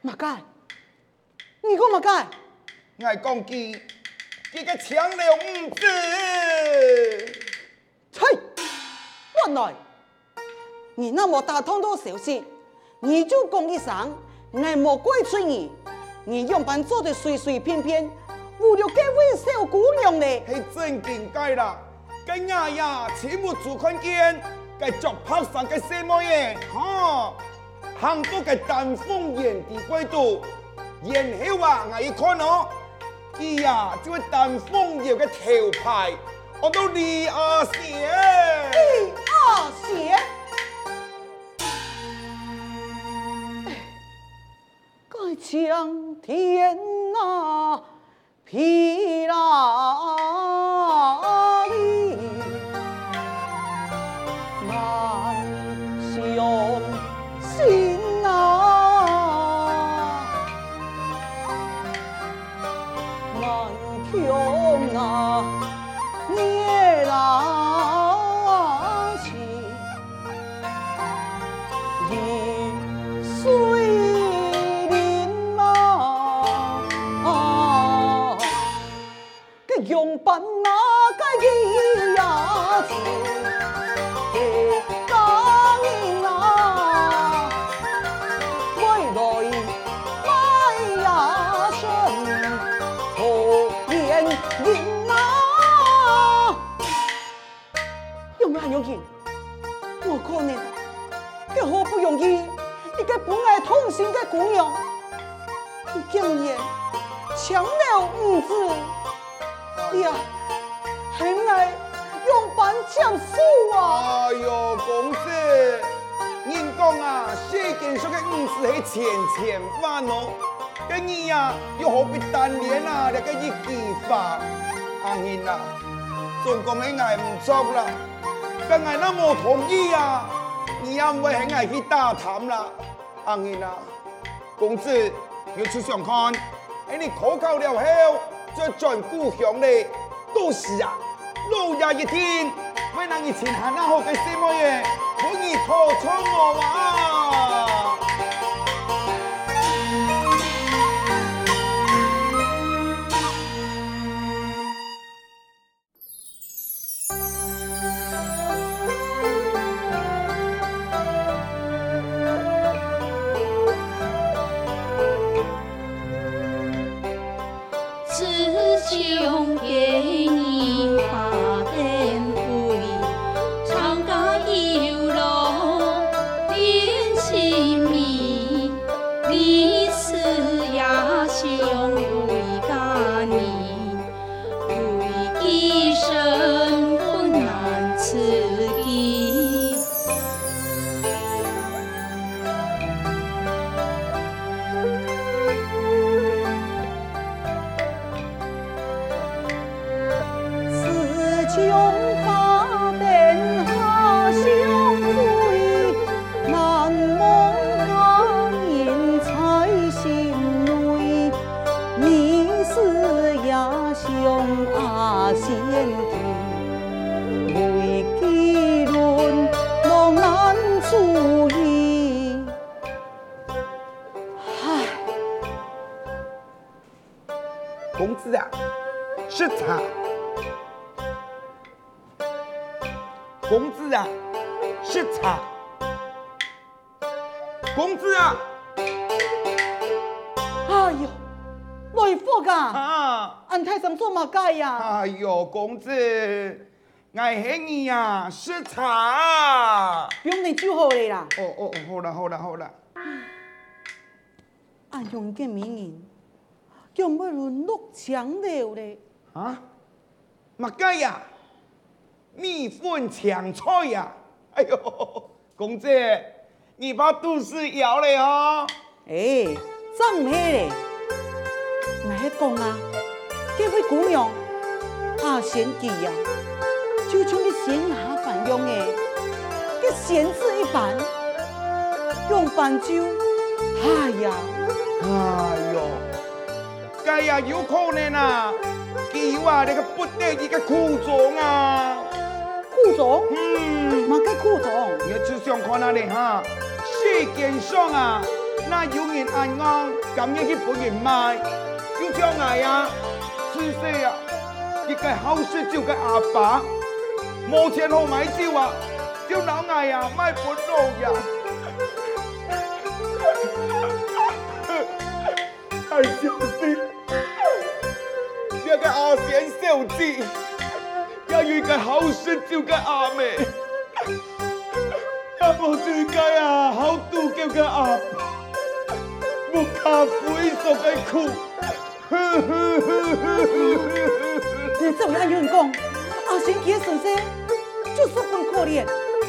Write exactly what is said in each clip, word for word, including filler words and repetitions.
麼个？你講麼个？𠊎講佢，佢个青樓女子。啐！亂來！你若無打探到消息，你就講一聲，𠊎無怪罪你。你仰般做得隨隨便便侮辱該位小姑娘呢？係正經个啦！ 該𠊎呀，親目珠看見，該著白衫个細妹仔，吼，行到該丹鳳園个背肚，然後啊，𠊎一看哦，佢呀，就係丹鳳窯个頭牌，安到李阿仙。李阿仙？該青天啊！ 皮拉里，难相信啊，难共啊，月亮西。 一岁零嘛，个样板啊，个咿呀子，个家人啊，为来卖呀身，可怜人啊。 仰會恁樣形？無可能！該好不容易一個分𠊎痛心个姑娘，佢竟然青樓女子！哎呀，喊𠊎仰般接受啊！哎喲，公子，人講啊，世間上个女子係千千萬哦， 該你呀，又何必單戀啊這个一枝花？阿英啊，總講係𠊎毋著啦，該𠊎若無同意啊，你也毋會喊𠊎去打探啦。阿英啊，公子，你試想看，係你科考了後，再轉故鄉咧，到時啊， 老爺一定會拿你尋還較好个細妹仔，分你討做我啊！唉。 公子啊，食茶。公子啊，食茶。公子啊！哎喲，來福啊！啊！恁大聲做麼个呀？哎喲，公子，𠊎喊你啊，食茶啊！毋用你就好了啦。哦，哦，哦，好啦，好啦，好啦。 恁樣个美人，仰會落青樓咧？啊？麼个呀？米粉青菜呀？哎喲，公子，你怕肚屎枵咧吼？哎，正毋係咧。𠊎係講啊，該位姑娘，阿仙佢啊，就像該仙女下凡樣仔，該仙子一般，仰般就，哎呀！哎喲， 該也有可能啊，佢有啊，這个不得已个苦衷啊。苦衷？嗯。麼个苦衷？你就想看啊咧哈，世間上啊，哪有人恁戇，甘願去分人賣？就像𠊎啊，自細啊，一个好食酒个阿爸，無錢好買酒啊，就摎𠊎啊賣分老爺。 大小姐，這个阿仙小姐，也有一个好食酒个阿姆，也無就該啊好賭博个阿爸，屋下非常个苦。你做麼个恁樣講？阿仙佢个身世 就十分可憐。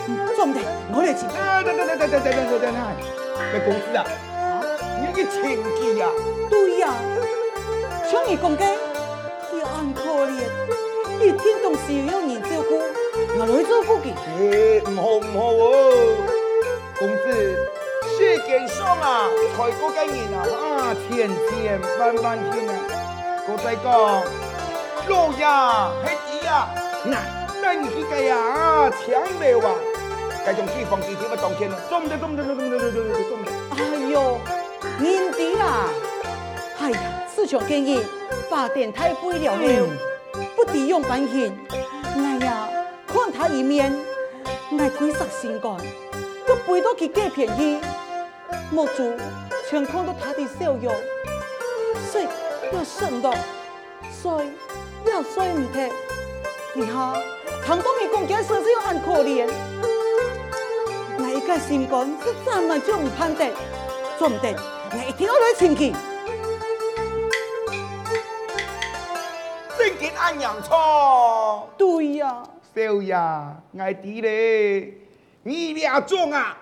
嗯，做毋得，𠊎來尋。等等等等等等等等等，該公子啊，你去尋佢啊？對呀，像你講个，佢恁可憐，一定當需要人照顧，𠊎來照顧佢。哎，毋好毋好哦，公子，世間上啊，衰過个人啊，啊，千千萬萬千啊。過再講，老爺，係佢啊，那 帶你去个啊，強了啊！該種地方一定愛當天了，做毋得，做毋得，做毋得，做毋得，做毋得。哎喲，人知啦！哎呀，自從該日發展大會了後，嗯。不知仰般形，𠊎呀，看他一面，𠊎歸煞心肝，都飛到佢該片去。 目珠全看到他的笑容，食也食毋落，睡也睡毋忒。這下聽到你講佢个身世恁可憐，𠊎一个心肝實在滿就毋盼得，做毋得，𠊎一定愛來尋佢。正經恁樣錯？對呀。少爺，𠊎知咧，你這種啊，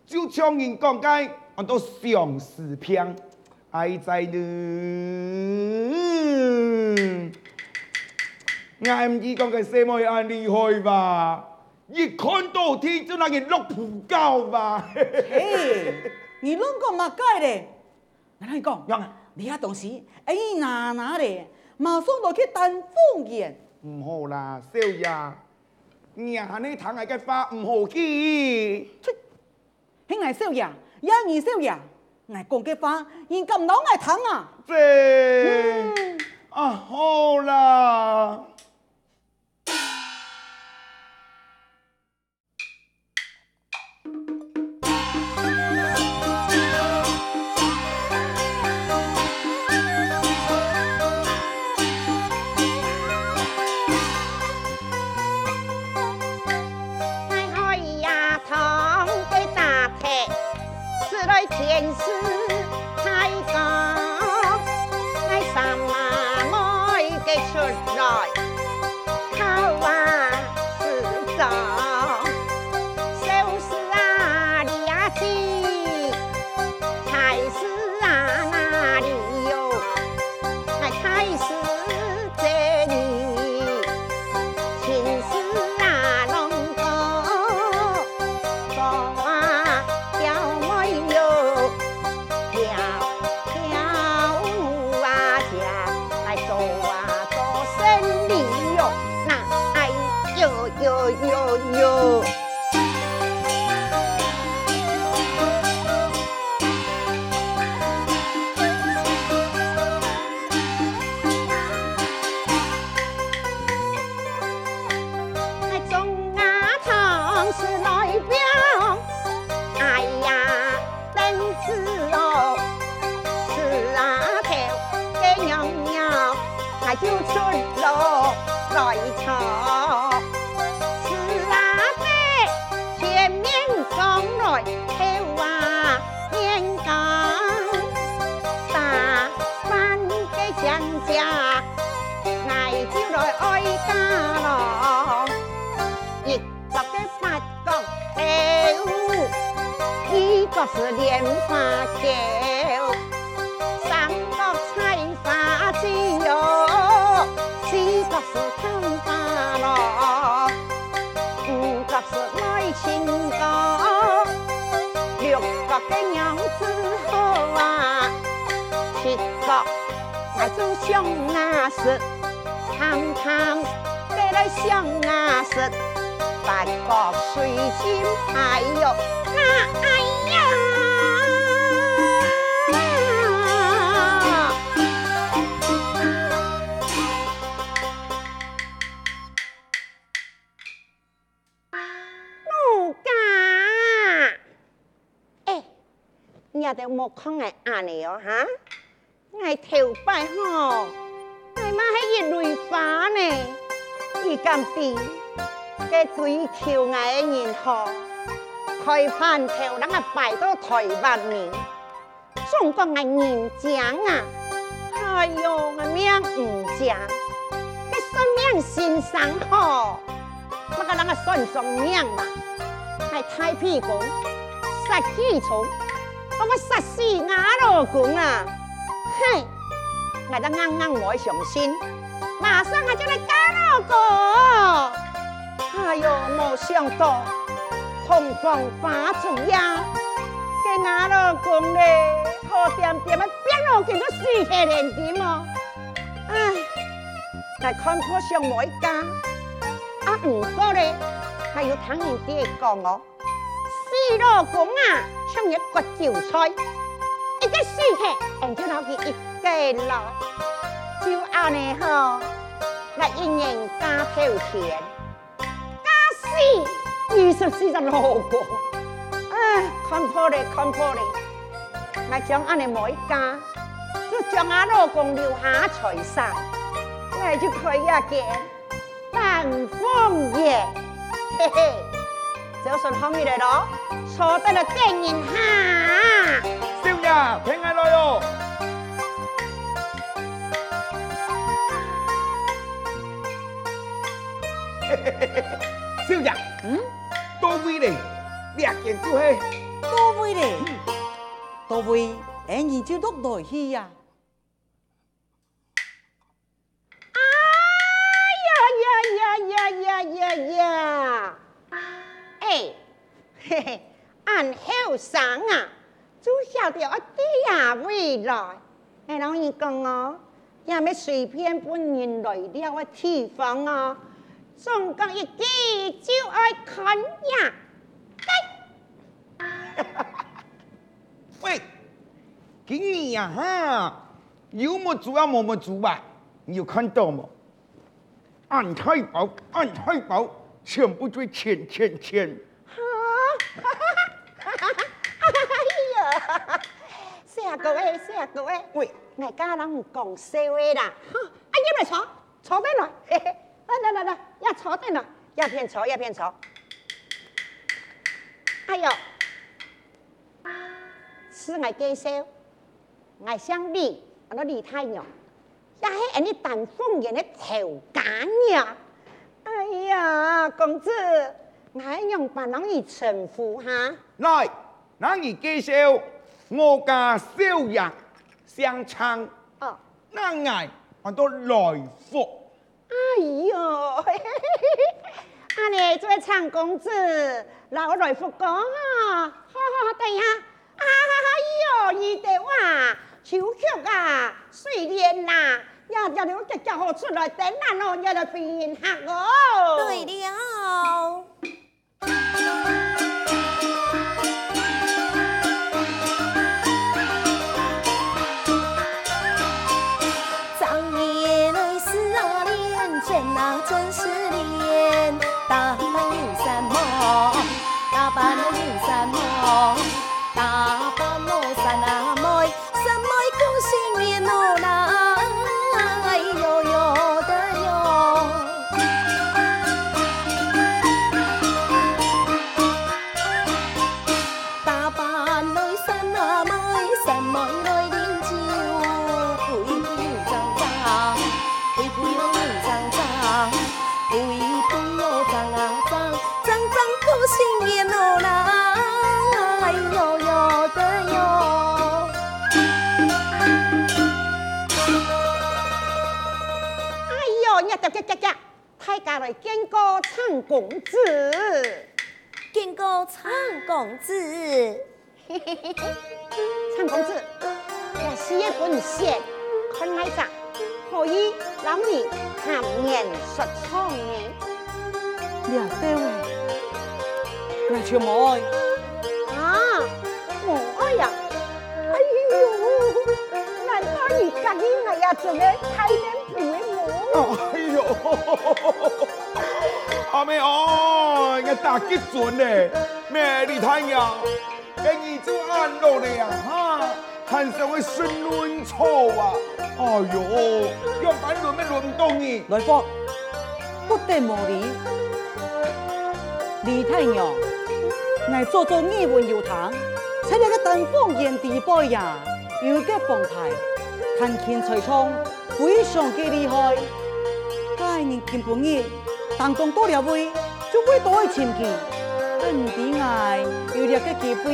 就像人講个，安到相思病。哀哉呢！𠊎毋知講該細妹恁厲害吧？一看到天就拿人落跍跤吧？嘿，你亂講麼个咧？𠊎同你講，仰啊？你這東西，哎，拿拿咧，馬上落去擔風煙。毋好啦，少爺，你還係聽𠊎个話毋好去。切！ 係𠊎少爺，也你少爺，𠊎講个話，你敢摎𠊎聽啊？這，嗯。啊，好啦。角是蓮花橋，三角採花枝喲，四角是桃花落，五角是愛情歌，六角个娘子好啊，七角𠊎就想啊食，探探个來想啊食，八角水晶，哎喲，哎呀！ 奴家，哎，你兜莫看𠊎恁呢哦，哈？𠊎頭擺吼，𠊎嘛係一蕊花呢，你敢知，該追求𠊎个人吼，開飯頭摎𠊎排到臺灣面。 總講𠊎人靚啊，哎喲，𠊎命毋靚。該算命先生吼，麼个人啊算中命嘛？𠊎大鼻公，煞氣重，講𠊎煞死吾老公啊！嘿，𠊎正硬硬無愛相信，馬上𠊎就來嫁老公。哎喲，無想到，同窗花燭夜，該吾老公咧， 好恬恬个變到緊到死氣連根哦！唉，𠊎看破想無愛嫁，啊毋過咧，𠊎有聽人在講哦，死老公啊，像一割韭菜，一個死忒，人就摎佢一個來。就恁呢吼，𠊎一年嫁頭天， 嫁死二十四隻老公。唉，看破咧，看破咧！𠊎將恁呢無愛嫁，就將吾老公留下財產，𠊎就開一間丹鳳園，嘿嘿。招順䟘起來咯，坐等來等人哈。少爺，請𠊎來哦！ 少爺，嗯？到位咧，這間就係。到位咧，到位，恩人就落來去呀。哎呀呀呀呀呀呀呀！哎，嘿嘿，恁後生啊， 就曉得愛知啊未來。𠊎摎你講哦，也毋係隨便分人來尞个地方哦，總講一去就愛看呀。喂，今日啊哈，有目珠啊無目珠啊，你有看到無？ 恁大包，恁大包，全部都係錢，錢，錢。哈？哎呀，細阿哥仔，細阿哥仔，喂，𠊎家人講笑个啦。哈，啊，入來坐，坐等來，嘿嘿，來來來來，也坐等來，這片坐，這片坐。哎喲，自𠊎介紹， 𠊎姓李，安到李大娘，也係𠊎等丹鳳園个頭家娘。哎呀，公子，𠊎仰般摎你稱呼哈？來，摎你介紹，我家少爺，姓程，哦。該𠊎安到來福。 哎喲，恁呢做得請公子摎來福哥啊！好好好，等一下。哎喲，你兜啊，秋菊啊，水蓮啊，也也都遽遽好出來，等下哦，也來分人客哦。對了。遽遽遽遽，大家來見過鄭公子。見過鄭公子。鄭公子，這係一本扇，看哪隻，可以摎你談言說唱呢。這兜仔，𠊎全無愛。啊，無愛啊？哎喲，難道你佮意𠊎這種个大面 哎喲，阿姆哦，𠊎打激準咧，咩李大娘，該你就恁老咧啊，哈，還想愛食嫩草啊？哎喲，仰般輪也輪毋到你。來福，不得無禮。李大娘，𠊎早早耳聞有聽，在這个丹鳳園裡背呀，有一个幫派，彈琴吹唱， 非常个厲害。該人今晡日當當到這位，就為著愛尋佢。毋知𠊎有這个機會，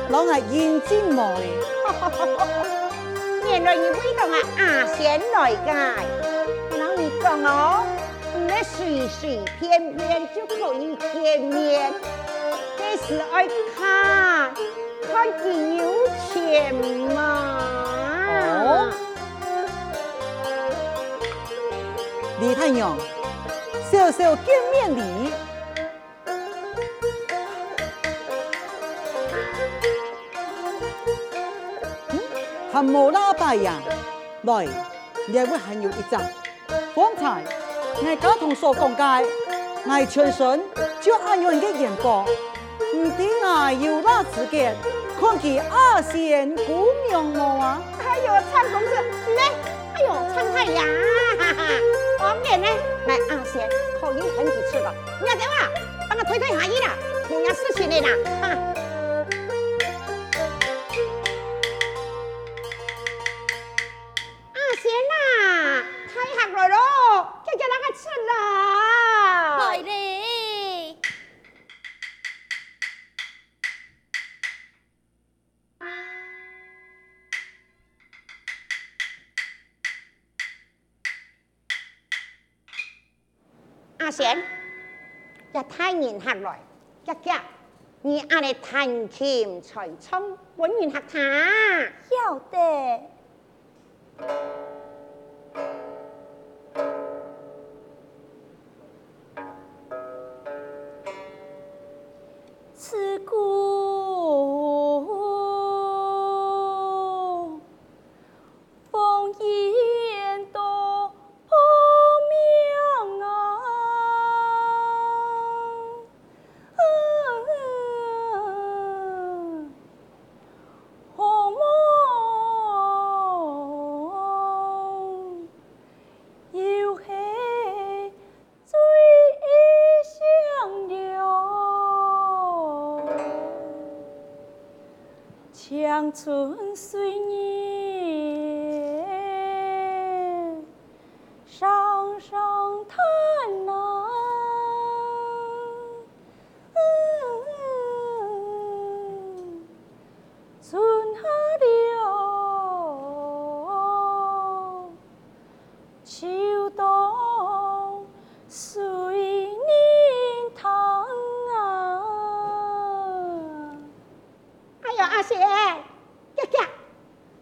摎𠊎應盡無咧。原來你為著𠊎阿仙來个。𠊎摎你講哦，毋係隨隨便便就可以見面，該係愛看 看佢有錢無？哦，李大娘，小小見面禮。嗯，還無哪擺呀？來，這位還有一隻。 方才𠊎家堂所講个，𠊎全身就恁樣个緣故，毋知𠊎有哪資格看佢阿仙姑娘無啊？哎喲，鄭公子，你，哎喲，鄭大娘，當然呢，𠊎阿仙可以喊佢出來，你兜啊，幫𠊎推推下去啦，無這事情个啦，哈。 阿仙啊，大客來咯，遽遽摎𠊎出來。來咧。阿仙，這大人客來，遽遽，你恁呢彈琴吹唱分人客聽。曉得。 哎喲，阿仙，遽遽，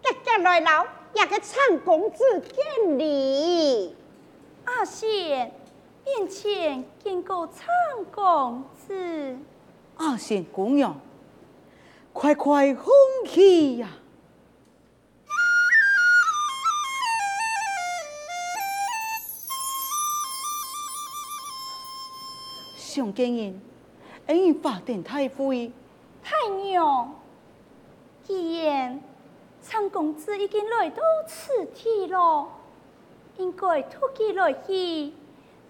遽遽來摎這个鄭公子見禮。阿仙，面前見過鄭公子。阿仙姑娘，快快恭喜呀！ 想見人，恩人花燈大會。大娘，既然鄭公子已經來到此地咯，應該突厥來去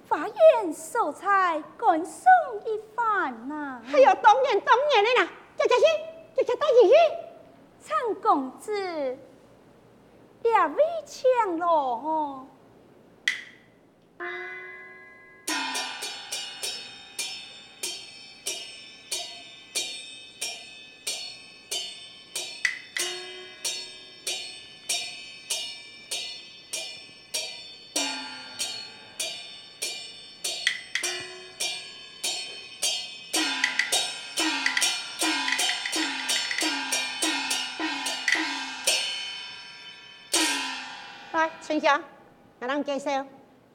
花園所在觀賞一番啊。哎喲，當然當然个啦，遽遽去，遽遽帶佢去。鄭公子，這位請咯。春香，𠊎摎你介紹，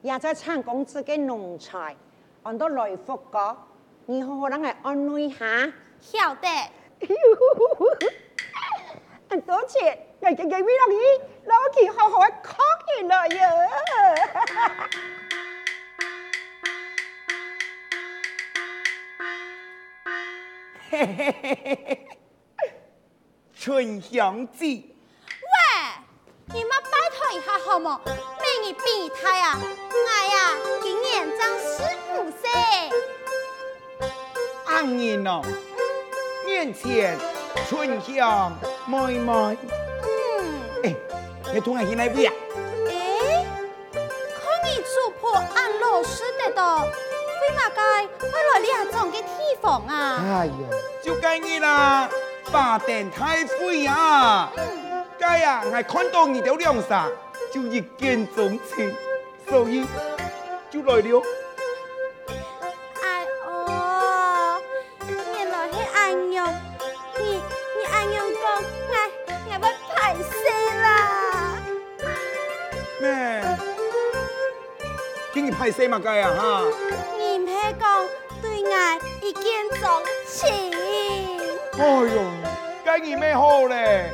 這在產公子个奴才，安到來福哥，你好好摎𠊎安慰下。曉得。恁多錢，𠊎今日為了你，摎佢好好个囥起來喲。春香姊。喂，你嘛拜託一下好無？每日比大啊，𠊎啊，今年正十五歲。恁樣哦，面前春香妹妹。嗯。哎，你同𠊎去哪位啊？哎， 看你族譜恁老實得到，為麼个會來這種个地方啊？哎呀，就該日啊，巴登大會啊。嗯。該啊，𠊎看到你兜兩儕，就一見鍾情，所以就來了。哎哦，原來係恁樣，你，你恁樣講，𠊎，𠊎會歹勢啦。 咩？今日歹勢麼个啊哈？你毋係講對𠊎一見鍾情？哎喲，該你乜好咧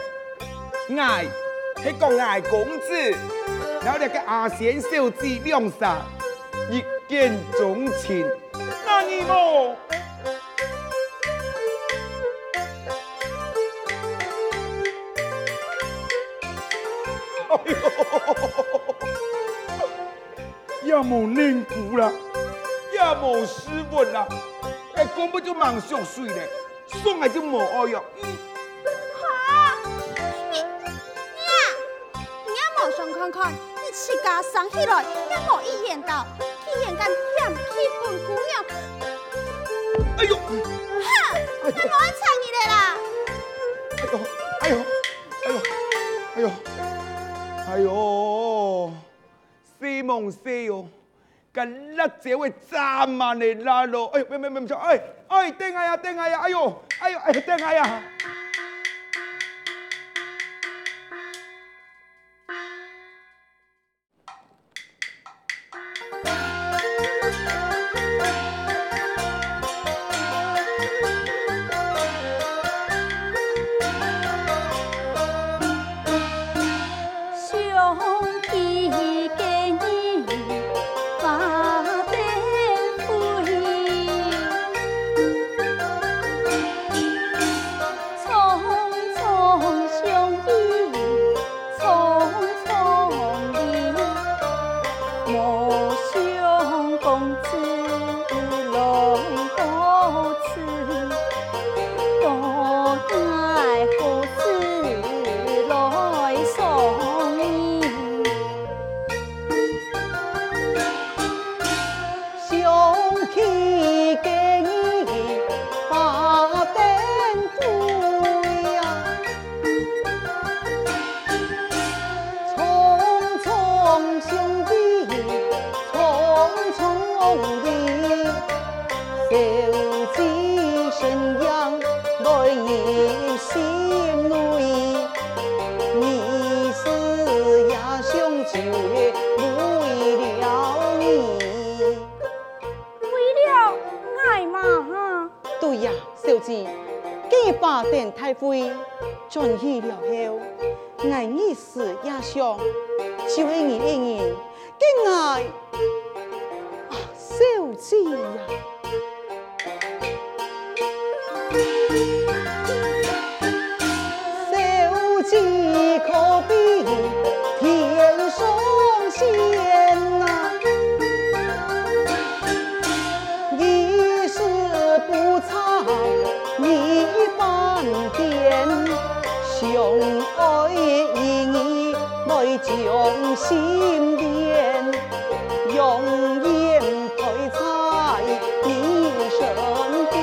！𠊎係講𠊎公子，摎這个阿仙小姐兩儕一見鍾情，那你無？ 哎喲，也無人顧啦，也無食物啦，哎，根本就吂食水咧，想𠊎就無愛哦。嗯。哈！你，你啊！ 你也無想看看，你自家生起來也無一眼到，竟然敢嫌棄分姑娘。哎喲！哼！𠊎無愛睬你了啦！哎喲，哎喲，哎喲，哎喲，哎喲，細吂細哦，該辣椒仔灚滿了啦咯！哎喲，毋好，毋好，毋好，哎，哎，等𠊎啊，等𠊎啊，哎喲，哎喲，哎，等𠊎啊！為了𠊎嘛哈？對呀，小姐，今日巴登大會轉去了後，𠊎日思夜想，就係你一人，該𠊎，啊，小姐呀！ 小姐可比天上仙啊，一絲不差一半點，相愛意義來將心連，永遠陪在你身邊。